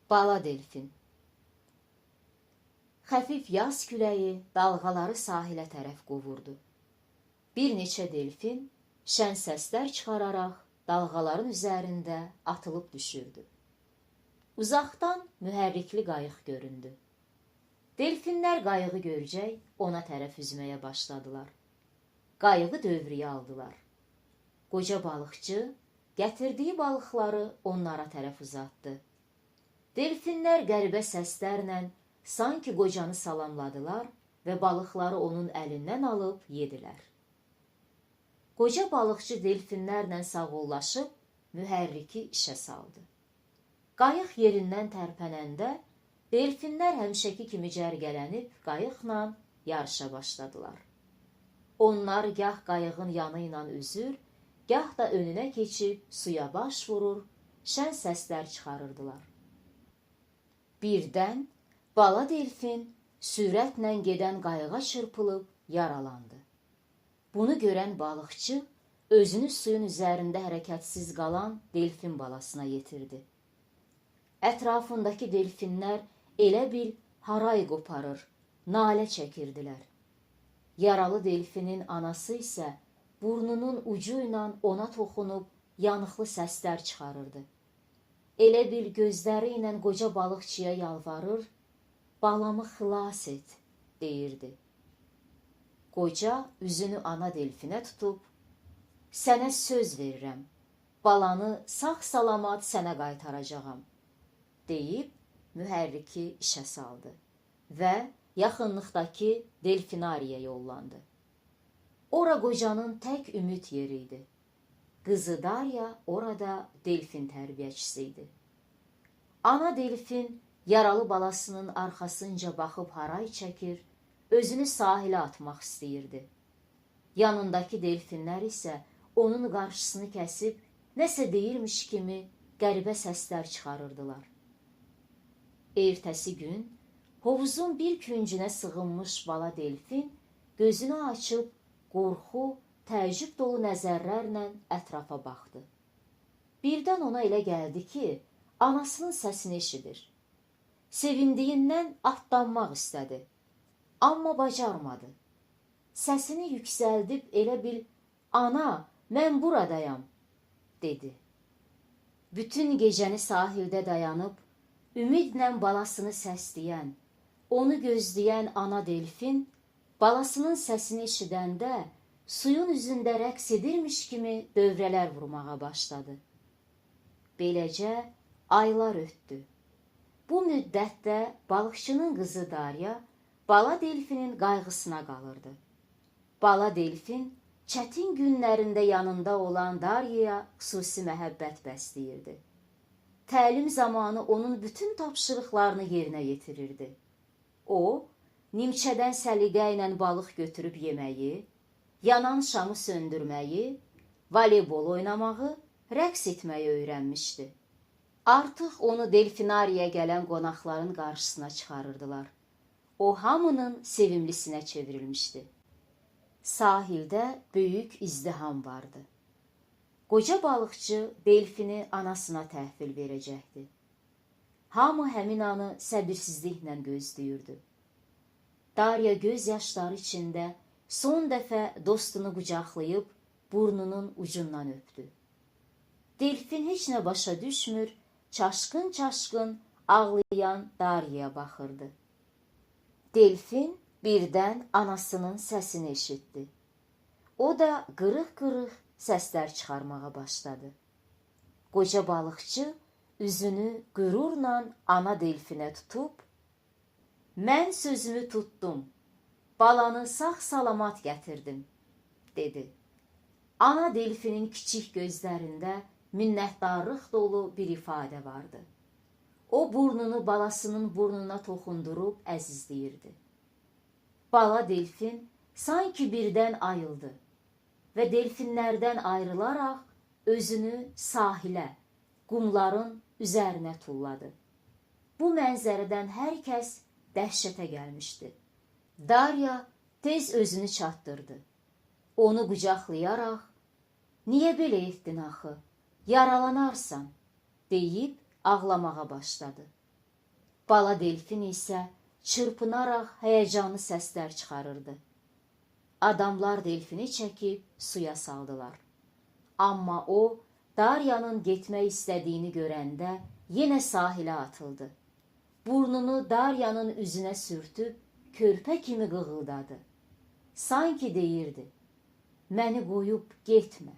Bala delfin. Xəfif yaz küləyi dalğaları sahilə tərəf qovurdu. Bir neçə delfin şən səslər çıxararaq dalğaların üzərində atılıb düşürdü. Uzaqdan mühərrikli qayıq göründü. Delfinlər qayığı görcək ona tərəf üzməyə başladılar. Qayığı dövrəyə aldılar. Qoca balıqçı gətirdiyi balıqları onlara tərəf uzatdı. Delfinlər qəribə səslərlə sanki qocanı salamladılar və balıqları onun əlindən alıb yedilər. Qoca balıqçı delfinlərlə sağollaşıb mühərriki işə saldı. Qayıq yerindən tərpənəndə delfinlər həmişəki kimi cərgələnib qayıqla yarışa başladılar. Onlar gah qayığın yanı ilə üzür, gah da önünə keçib suya baş vurur, şən səslər çıxarırdılar. Birdən bala delfin sürətlə gedən qayığa çırpılıb yaralandı. Bunu görən balıqçı özünü suyun üzərində hərəkətsiz qalan delfin balasına yetirdi. Ətrafındakı delfinlər elə bil haray qoparır, nalə çəkirdilər. Yaralı delfinin anası isə burnunun ucu ilə ona toxunub yanıqlı səslər çıxarırdı. Elə bil gözləri ilə qoca balıqçıya yalvarır, balamı xilas et, deyirdi. Qoca üzünü ana delfinə tutub, sənə söz verirəm, balanı sağ-salamat sənə qaytaracağam, deyib mühərriki işə saldı və yaxınlıqdakı delfinariyə yollandı. Ora qocanın tək ümid yeri idi. Qızı Darya orada delfin tərbiyəçisi idi. Ana delfin yaralı balasının arxasınca baxıb haray çəkir, özünü sahilə atmaq istəyirdi. Yanındakı delfinlər isə onun qarşısını kəsib nəsə deyirmiş kimi qəribə səslər çıxarırdılar. Ertəsi gün hovuzun bir küncünə sığınmış bala delfin gözünü açıb qorxu, təəccüb dolu nəzərlərlə ətrafa baxdı. Birdən ona elə gəldi ki, anasının səsini eşidir. Sevindiyindən atlanmaq istədi, amma bacarmadı. Səsini yüksəldib elə bil, ana, mən buradayam, dedi. Bütün gecəni sahildə dayanıb, ümidlə balasını səsləyən, onu gözləyən ana delfin, balasının səsini eşidəndə suyun üzündə rəqs edirmiş kimi dövrələr vurmağa başladı. Beləcə aylar ötdü. Bu müddətdə balıqçının qızı Darya bala delfinin qayğısına qalırdı. Bala delfin çətin günlərində yanında olan Daryaya xüsusi məhəbbət bəsləyirdi. Təlim zamanı onun bütün tapşırıqlarını yerinə yetirirdi. O, nimçədən səliqə ilə balıq götürüb yeməyi, yanan şamı söndürməyi, voleybol oynamağı, rəqs etməyi öyrənmişdi. Artıq onu delfinariyə gələn qonaqların qarşısına çıxarırdılar. O hamının sevimlisinə çevrilmişdi. Sahildə böyük izdiham vardı. Qoca balıqçı delfini anasına təhvil verəcəkdi. Hamı həmin anı səbirsizliklə gözləyirdi. Darya göz yaşları içində son dəfə dostunu qucaqlayıb burnunun ucundan öpdü. Delfin heç nə başa düşmür, çaşqın-çaşqın ağlayan Daryaya baxırdı. Delfin birdən anasının səsini eşitdi. O da qırıq-qırıq səslər çıxarmağa başladı. Qoca balıqçı üzünü qürurla ana delfinə tutub, mən sözümü tutdum, balanı sağ-salamat gətirdim, dedi. Ana delfinin kiçik gözlərində minnətdarlıq dolu bir ifadə vardı. O burnunu balasının burnuna toxundurub əzizləyirdi. Bala delfin sanki birdən ayıldı və delfinlərdən ayrılaraq özünü sahilə, qumların üzərinə tulladı. Bu mənzərədən hər kəs dəhşətə gəlmişdi. Darya tez özünü çatdırdı. Onu qucaqlayaraq, niyə belə etdin axı, yaralanarsan, deyib ağlamağa başladı. Bala delfin isə çırpınaraq həyəcanlı səslər çıxarırdı. Adamlar delfini çəkib suya saldılar. Amma o, Daryanın getmək istədiyini görəndə yenə sahilə atıldı. Burnunu Daryanın üzünə sürtüb körpə kimi qığıldadı. Sanki deyirdi: "Məni qoyub getmə."